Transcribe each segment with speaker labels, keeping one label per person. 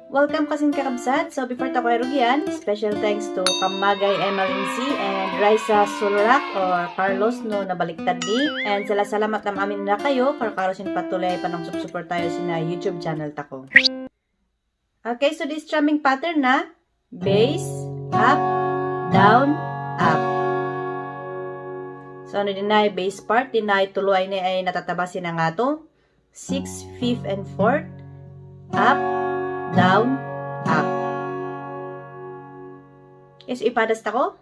Speaker 1: Welcome kasing kakabsat. So before ta ko erugyan, special thanks to Kamagay MLNC and Raisa Solorak or Carlos no nabaliktad di. And salamat nam amin na kayo para karosin patuloy panang support tayo sina YouTube channel tako. Okay, so this strumming pattern na bass, up, down, up. So ano din na bass part, din na tuloy ni ay natatabasin na nga to. 6th, 5th, and 4th, up, down, up. Okay, so ipadas ako.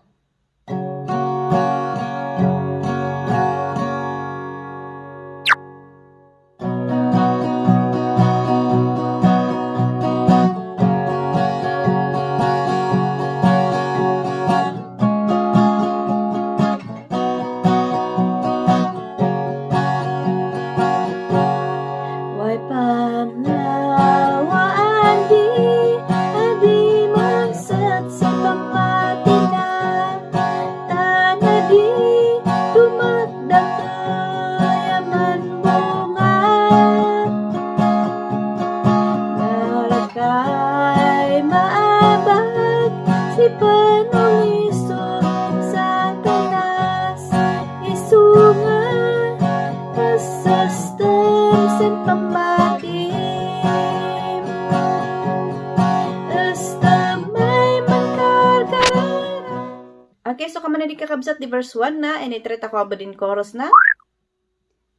Speaker 1: Okay, so kamana di kakabsat di verse 1 na, and itret ako abadin chorus na.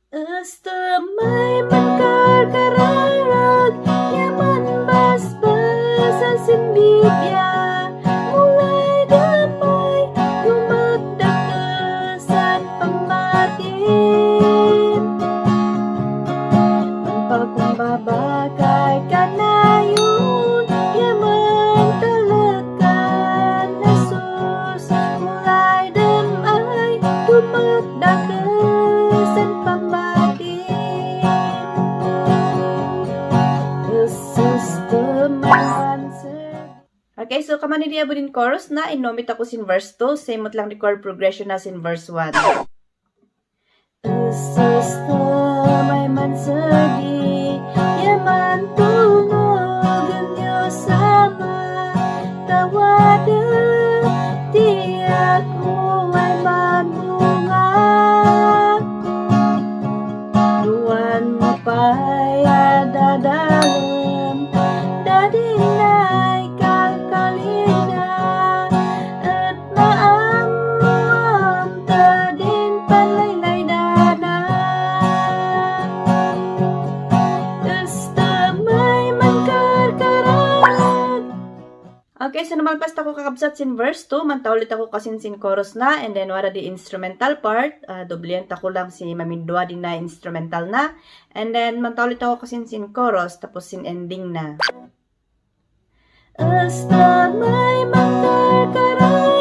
Speaker 1: Hasta may magkarkararag, yaman basbas ang simbigya, mulay damay, dumadagasan pamatin. Ang pagkumbabagay ka na yun, yaman talaga na sus, mulay damay, dumadagasan pamatin. Okay, so kamani di abudin chorus na, inomit ako sin verse 2, same lang di chord progression na sin verse 1. May mansagi, yaman tunog ang Diyos sama, tawada, tiyak mo ay magbunga. Tuwan mo pa'y adadalam, dadinay kakalina, at maamuam ta din palaylay dana. Basta may magkarkararag. Okay, so naman basta ko kakabsat sin verse 2, mantaulit ako kasin sin chorus na, and then wala di instrumental part, dublihan ko lang si mamindua din na instrumental na, and then mantaulit ako kasin sin chorus, tapos sin ending na. Basta may magkarkararag.